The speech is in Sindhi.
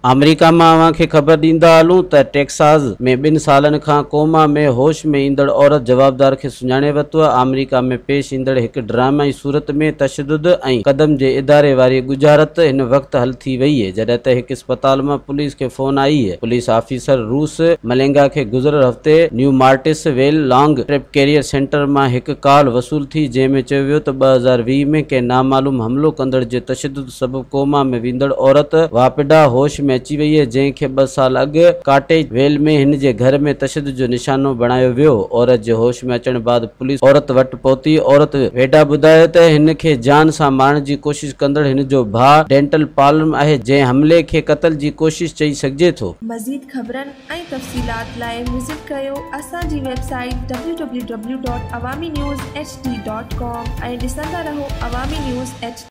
آمريڪا مان اوهان کي خبر ڏيندا هلون ته ٽيڪساز ۾ ٻن سالن کان ڪوما ۾ هوش ۾ ايندڙ عورت جوابدار کي سڃاڻي ورتو. آمريڪا ۾ پيش ايندڙ هڪ ڊرامائي صورت ۾ تشدد ۽ قدم جي اداري واري ڳجهارت هن وقت حل ٿي وئي، جڏهن ته هڪ اسپتال مان پوليس کي فون آئي. پوليس آفيسر روس ملينگا کي گذريل هفتي نيو مارٽس ويل لانگ ٽرپ ڪيريئر سينٽر مان هڪ ڪال وصول ٿي، جنهن ۾ چيو ويو ته 2020 ۾ ڪنهن نامعلوم حملو ڪندڙ جي تشدد سبب ڪوما ۾ ويندڙ عورت واپڊا هوش ۾ اچي وئي، جنهن کي 2 سال اڳ ڪاٽيج ويل ۾ هن جي گهر ۾ تشدد جو نشانو بڻايو ويو. عورت جي هوش ۾ اچڻ بعد پوليس عورت وٽ پهتي. عورت ويڊا ٻڌايو ته هن کي جان سان مارڻ جي ڪوشش ڪندڙ هن جو ڀاء ڊينٽل پالم آهي، جنهن حملي کي قتل جي ڪوشش چئي سگهجي ٿو. مزيد خبرن ۽ تفصيلات لاء وزٽ ڪريو اسان جي web site www.awaminews hd.com ۽ ڏسندا رهو عوامي نيوز ايڇ.